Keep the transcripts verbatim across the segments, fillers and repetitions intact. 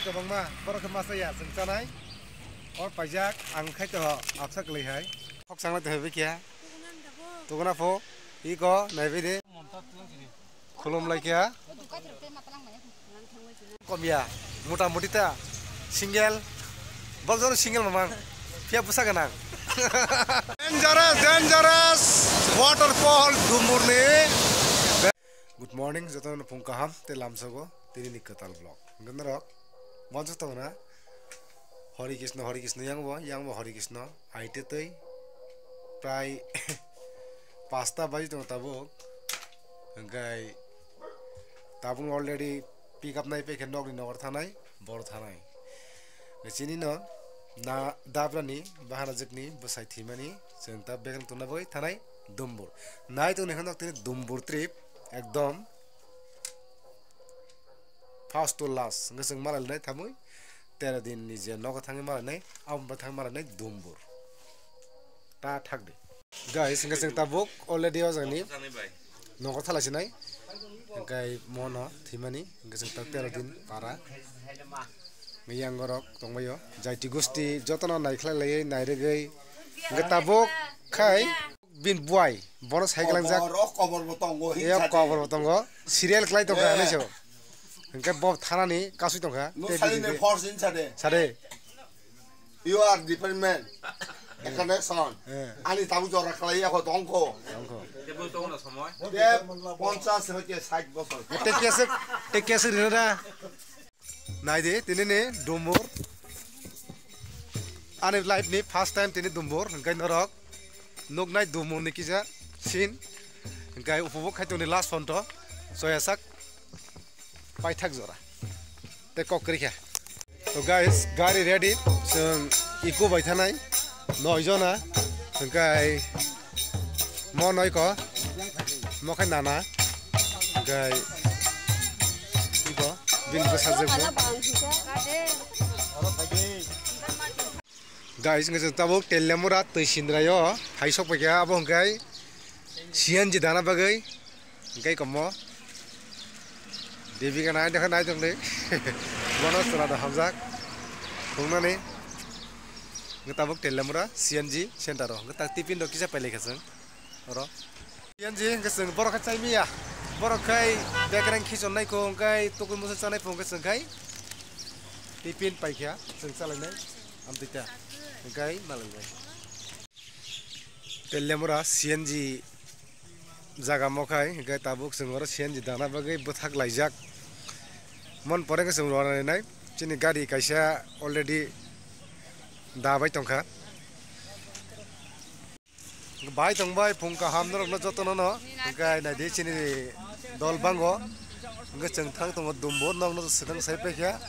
Kwbangma borok khe masa ya chwng chanai. Or paijak ang khai to aksa kwlai hai. Khok changla to hebi kya? Tuguna pho iko naibi de. Khulum lai kya? Komya, mota moti ta single. Bokjor single mamang. Phiya bwsa ganang. Dangerous, dangerous waterfall Dumbur ni. Good morning, jotono phung kaham te lamsogo tini ni kwtal vlog. Hwnkhe norok wansuk tongo na Hori Krishna, Hori Krishna, yang bo, yang bo Hori Krishna, aite twi prai pasta baji tongo tabuk. Hwnkhe tabuk already pick up nai pekhe nokni nokar thanai, bor thanai. Chini no na dabrani bahana jikni bwsai thwimani chwng ta bekrang tongna bagwi thanai Dumbur. Nai tongni hwnjak tini Dumbur trip ekdom first to last hwnkhe chwng malainai thamwi tero din ni je nogo thangwi malainai aboni thangwi malainai Dumbur. Ta thak di. Guys, hwnkhe chwng tabuk already o jagani nogo thalai sinai. Hwnkhe mono thwimani hwnkhe chwng ta tero din para. Yang gorok tongbaio. Jaiti gusti jotono naikhlai laiwi nairwgwi. Hwnkhe tabuk khai bin buai bono sai glangjak. Kobor, o kobor bo tongo, e, hinsa de. Kobor bo tongo. Serial khlai tongkha, eh, hinwi sabo. Hwnkhe bo thanani kasui tongkha. No, tei sali bini ne de. Force hinsa de. Sade. You are different man. Ekane son. Eh. Ani tabu jora khlai ya ko tongkho. Tongkho. Tebo tongno somoi. Te ponchas hoite sait bochor. Te kesek, te kesek rina da. Nai de, tini ni Dumbur. Ani life ni first time tini Dumbur, hwnkhe norok nuknai Dumbur ni kisa scene. Hwnkhe upubuk khai tongni last phone to. Soya sak. Paithak jora. Te kok kwrwi kha. To guys, gari ready. Chwng iko bai thanai. Noi jona. Hwnkhe mo noi ko. Mo khai nana. Hwnkhe iko. Bin bwsajwk bo. Guys, hwnkhe chwng tabuk Teliamura twi Sindraio phai sok paikha, abo hwnkhe C N G dana bagwi hwnkhe komo Devika nai tongkha, nai tongdi. Bono chwla da hamjak thungnani. Hwnkhe tabuk Teliamura C N G center o hwnkhe tak tiffin rok kisa pailai kha chwng. Oro. Yang je hwnkhe chwng borok khe chai maya. Borok khai bekereng khichon nai kho hwnkhe tukui musa chanai phung khe chwng khai tiffin paikha chwng chalainai amtwi ta hwnkhe malai bai. Teliamura C N G jaga mo khai hwnkhe tabuk chwng oro C N G dana bagwi bwthak laijak. Mon pore khe chwng rwna nai chini gari kaisa already da bai tongkha. Bai tong bai phung kaham norokno jotono no. Hwnkhe naidi chini dol bango. Hwnkhe chwng thang tongo Dumbur nokno swkang sai paikha.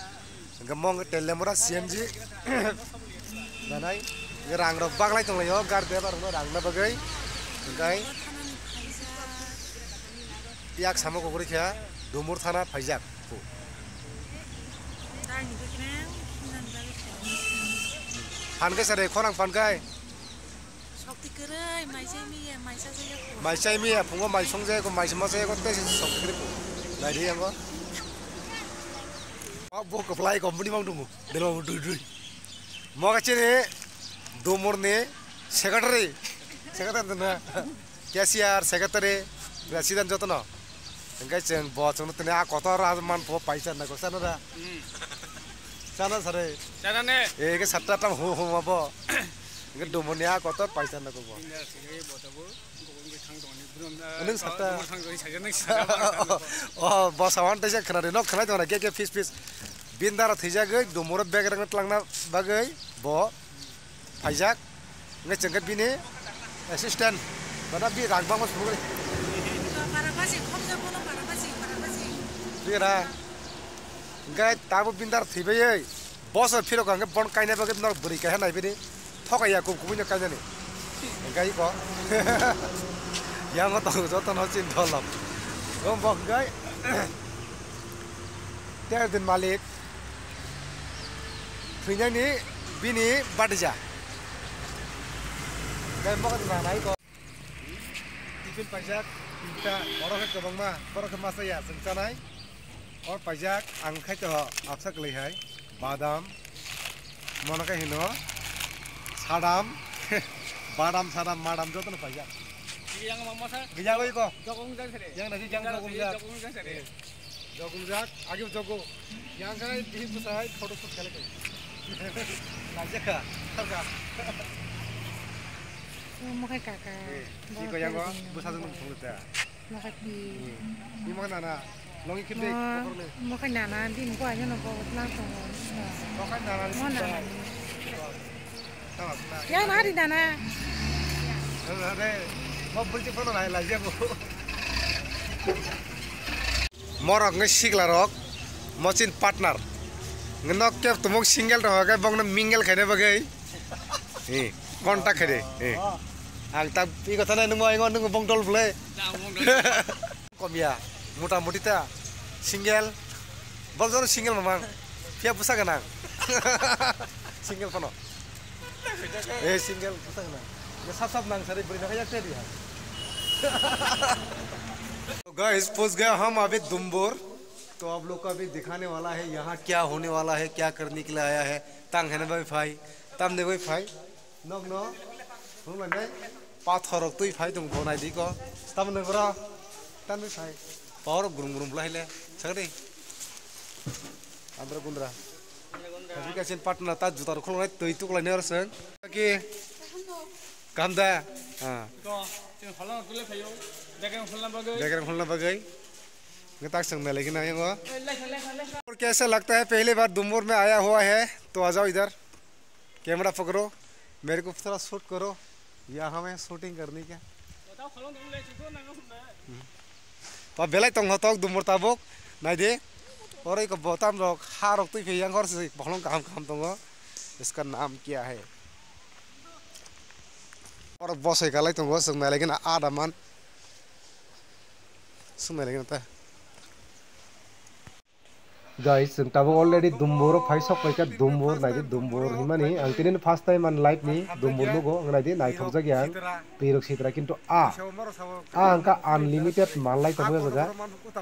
Hwnkhe mo hwnkhe Teliamura C N G. Danai. Hwnkhe rang rok baglai tonglaio gar driver rokno rang na bagwi. Hwnkhe yak samo kok rikha Dumbur thana phaijak. Phan khe sare khorang phan khai. Sokti kwrwi, mai chai miya, mai chajak ya ko. Mai chai miya, phungo mai songjak ya ko, mai sma chajak ya ko, tei sokti kwrwi. Nai di yango. Bo kwplai company bang dungo. Deno dui dui. Mo ka chini Dumbur ni secretary. Secretary na. Cashier, secretary, president jotono. Hwnkhe chwng bo chwngno tini a kotor a man pho paisa nai ko sana da. Hmm. Sana sare. Sana ne. E ke satta tam ho ho ma bo. Hwnkhe Dumbur ni a kotor paisa nai ko bo. Ini sini bo tabo. Ini satta. Oh, bo sawan tei se khna de nok khna de ke ke fis fis. Bini dara thwijagwi Dumbur bag rang tlangna bagwi bo. Phaijak, hwnkhe chwngkhe bini assistant, bana bi rang bangma sumugwi. Para basi, khokjak bono para basi, para basi. Bira, hwnkhe tabuk bini dara thwibai, bosor phirok hwnkhe bon kaina bagwi norok bwrwi kaisa nai bini, thokaiya kum kubui no kainani. Hwnkhe iko, yango tongo jotono chini dholok. Bo hwnkhe, ter din malik. Thwinani bini batija. Gai mokhor nanai ko. Tiffin paijak, tinta, oro khe kwbangma, borok khe masa ya, chwng chanai. Or paijak, ang khai to, apsa kwlai hai. Badam, mono khe hino sadam, badam, sadam, madam jotono paijak. Yang mama sa. Bijak oi ko. Jokong jak sere. Yang nasi jang jokong jak. Jokong jak sere. Jokong jak, agi jogo. Yang kai di pusai photo shoot kale kai. Lajak ka, thaka. Mo khai kaka. Iko yang ko, busa jong thong ta. Mo khai pi. Ni mo nana, longi khip de, Mo, kokorle. Mo khai nana, din ko ayo no ko lang thong. Mo khai nana, Mo nana. Yang na di nana. Mo beri cek mana lai lai jago. Morok nge sikla rok, mochin partner. Nge nok kep tumok single rok, ke bong no mingle khaine bagwi. Eh, contact khaide. Eh. Ang tak iko thana nung mo, nung bong dol bole. Komya, mota moti ta single, bol jono single mamang, phiya bwsa gwnang. Single phano. Eh, single bwsa gwnang. Ya sap sap nang sari bwrwi nang ya tedi ha. तो गाइस, पहुंच गया हम अभी दुम्बुर। तो आप लोग को अभी दिखाने वाला है यहाँ क्या होने वाला है, क्या करने के लिए आया है। Tang hene bai phai, tam de bai phai. Nok no, nung lai nai. Pathor rok twi phai tong bo nai di ko. Tam nang ora. Tan bai phai. Power grum grum lai le. Sagri. Andra gundra. Happy kasin partner ta juta rok khulai twi tuk lai ne ora seng. Ki. Kam da. Ha. Ko, chwng phalno tule phaio. Bekereng khulna bagwi. Bekereng khulna bagwi. Nge tak seng melai gina yango. Lai, lai, lai, lai. और कैसा लगता है, पहली बार दुम्बुर में आया हुआ है तो आ जाओ इधर। कैमरा पकड़ो, मेरे को थोड़ा शूट करो, यहाँ में शूटिंग करने का। Pa belai tong hotok dumur tabuk, nai di. Oro iko botam rok, ha rok twi phai yang hor se bohlong kaham kaham tongo. इसका नाम क्या है? Oro bosoi kalai tongo, swng nai lai gana ada man. Swng nai lai gana ta. Guys, chwng tabuk already Dumbur o phai sok paikha, Dumbur, nai di Dumbur hinmani, ang tini first time ani life ni Dumbur nugo, wng nai di, naithok jak ya ang, twi rok sitra, kintu a, a ang kha unlimited manlai tongmani o jaga,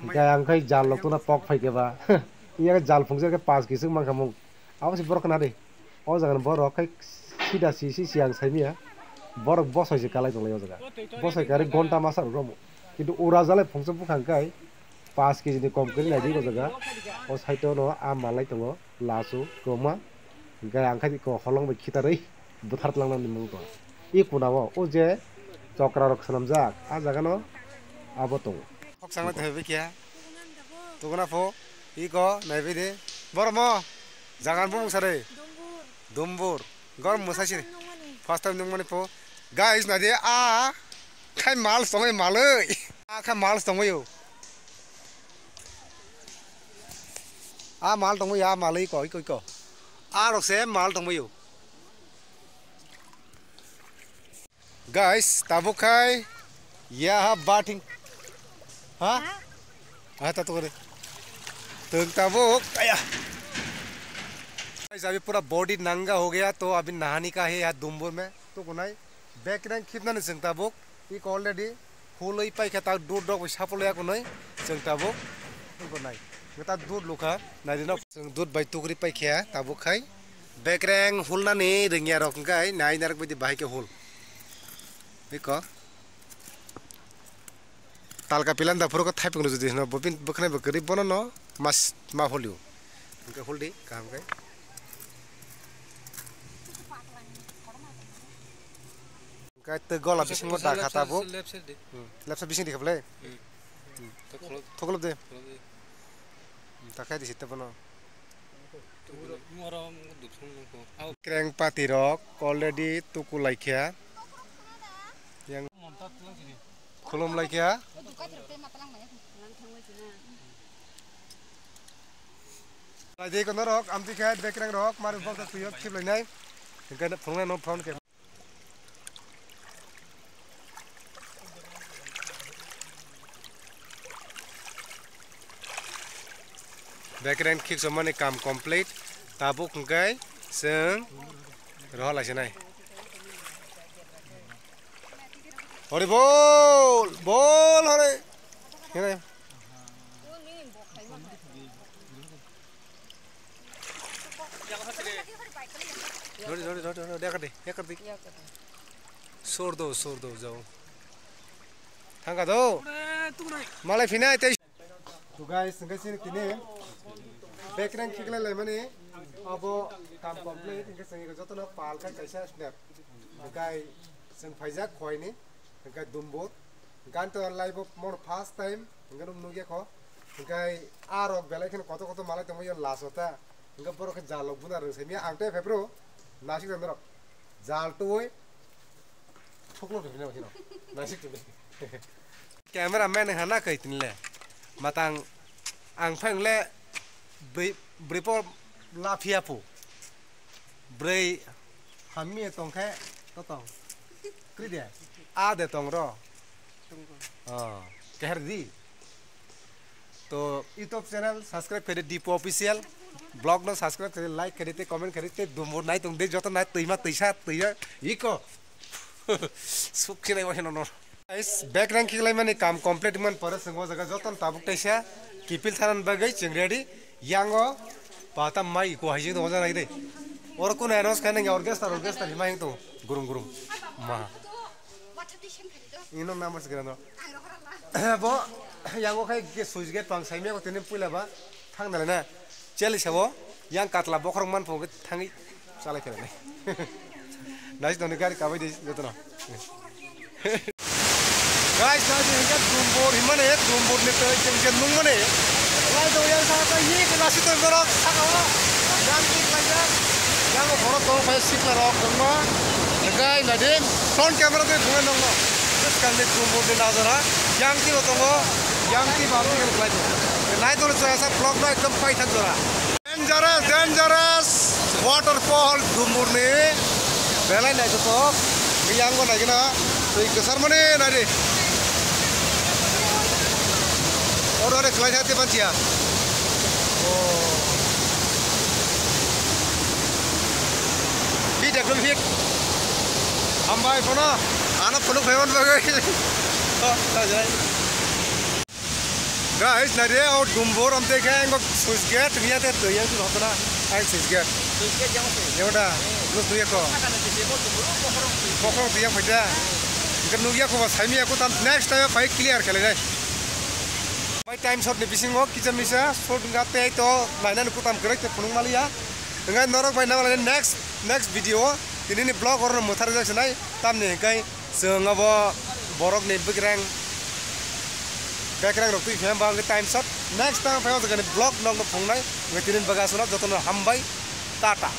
hingkhe ang khai jal rok tuna pok phaikhe ba, iya jal phungsa khe paanch kg swk mankha mung, abo se borok khna di. O jaga ni borok khai sida si si si ang saimanya. Borok bosoi se kalai tonglai o jaga. Bosoi kari gonta masa rok romo. Kintu ura jalai phungsa bukhang kai paanch kg ni kom kari nai di o jaga. O side o no a malai tongo lasu kwma. Hingke ang khai ko holong bai khitarwi bwthar tlang nang ni mung tong. I kuna o, o je chokra rok swnamjak a jaga no abo tongo. Khok changla tongwi kya? Tuguna pho, iko, naibi de. Boro mo, jagan bumung sare. Dumbur. Dumbur. Gor musa siri. First time nungmani. First time nungmani pho. Guys, nai de, a, khai mal songwi malwi. A khai mal songwi yo. A mal tongwi, a malwi ko, iko, iko. A rok se mal tongwi yo. Guys, tabuk khai yaha bating. Ha? Ha, ta to kore. Tung tabuk, aya. Guys, abhi pura body nanga ho gaya, to abhi nahane ka hai yaha Dumbur mein. To kunai, bekereng khibnani chwng tabuk. Ik already hulwi paikha ta dud dok bai sapolo ya kunai. Chwng tabuk. Kunai. Ngata dud lukha, nai di nok. Chwng dud bai tukri paikha, tabuk khai. Bekereng hulnani rwngya rok hwnkhe nai narwk baidi bahai khe hul. Biko. Talka pilanda phuru khe thaipung rw jodi hino bo bini bwkhnai bo kwrwi bono no mas ma hulio. Hwnkhe huldi kaham khe. Hwnkhe tei gola bisingo da kha tabuk. Left side di. Hmm. Left side bising di kha bwle? Hmm. Hmm. Thuklop de. Thuklop de. Hmm, ta khai di site bono. Kreng pati rok already tuku laikha. Yang khulum laikha. Lai de kono rok amtwi khe bekereng rok mari bok da tuyok khip lainai. Hingke phunuknai no phone khe. Bekereng khikchomani kam complete. Tabuk hwnkhe chwng rohor laisinai. Hori bol, bol hori. Hinai. Rodi, rodi, rodi, rodi, yakar di, yakar di. Yakar di. Sor do, sor do, jao. Thangka do. Malai phinai tei. To guys, hingke sini tini bekreng khiklai laimani abo kam complete, hingke sini jotono pal kha kaisa snap. Hingke sing phaijak khoini, hingke dumbur. Ganto live o mon first time, hingke nung nugya kho. Hingke a rok belai kheno koto koto malai tongma yo last ota. Hingke borok khe jalok buna rwng simi ang tei phepro nasik rok jal tuwi. Thuklo rwng sini nasik tuwi. Camera man hana kai tinle. Matang ang phai le bri bri po la phia pu. Bri hammi tong khe to tong. Kri de. A de tong ro. Oh, keher di. To YouTube channel subscribe khaidi Dipu Official. Blog no subscribe khaidi, like khaidi, te comment khaidi, te dumbur nai tong de joto nai tuima tuisa tuiya iko. Suk sinai wa no no. Guys, background khiklai mani kam complete man pore sengwa jaga joton tabuk taisa kipil thanan bagwi cheng ready. Yango pata mai ko haijing to wajana ide. Or kun announce khaina orchestra orchestra hima hing to gurum gurum. Ma. Ino number se grano. Bo yango khai ge switch gate pang saimya ko tini puila ba thang dale na. Cheli sabo yang katla bokhorok man pho thangwi chalai phela nai. Nai doni gari kabai di jotono. Guys, nai di hingke dumbur himane dumbur ni tei jeng jeng nung mane. Lai do yang sa sa ye ke nasi to borok saka o. Yang tik lai ya. Yang borok tong phai sikla rok tongma. Guys, nai di front camera de bunga nong no. Swkang ni dumbur ni nazara, yang twi bo tongo, yang twi bo ang twi khe khlai tongo. Nai tongni chwraisa vlog no ekdom paithak jora. Dangerous, dangerous waterfall Dumbur ni. Belai naithothok, yang bo naigwna twi kwchar mani nai di. Oro de khlai thak tei manchiya. Oh. Hit ekdom hit. Hambai phano, ano phunuk phaiman bagwi. Oh, ta jai. Guys, nai re, o dumbur amte khe, engo switch gate, tengya te twi yang tu hokna, ai switch gate. Switch gate yang se. Yang da, nus twi ko. Saka na se, bo dumbur, bokhorok twi. Bokhorok twi yang phaida. Ikan nugya ko, saimi ya ko, tam next time phai clear khalai nai. Bai time shot ni bisingo, kisa misa, shot nga te to, naina ni kutam kerek te phunuk maliya. Ngai norok bai na maliya next, next video, tini ni vlog oro muthar jak sinai, tam ni kai. Chwng abo borokni bwkrang, bekrang rok twi phai hwnba hwnkhe time shot. Next time phai o jaga ni vlog nokno phungnai. Hwnkhe tini bagwi aswk no jotono hambai. Tata.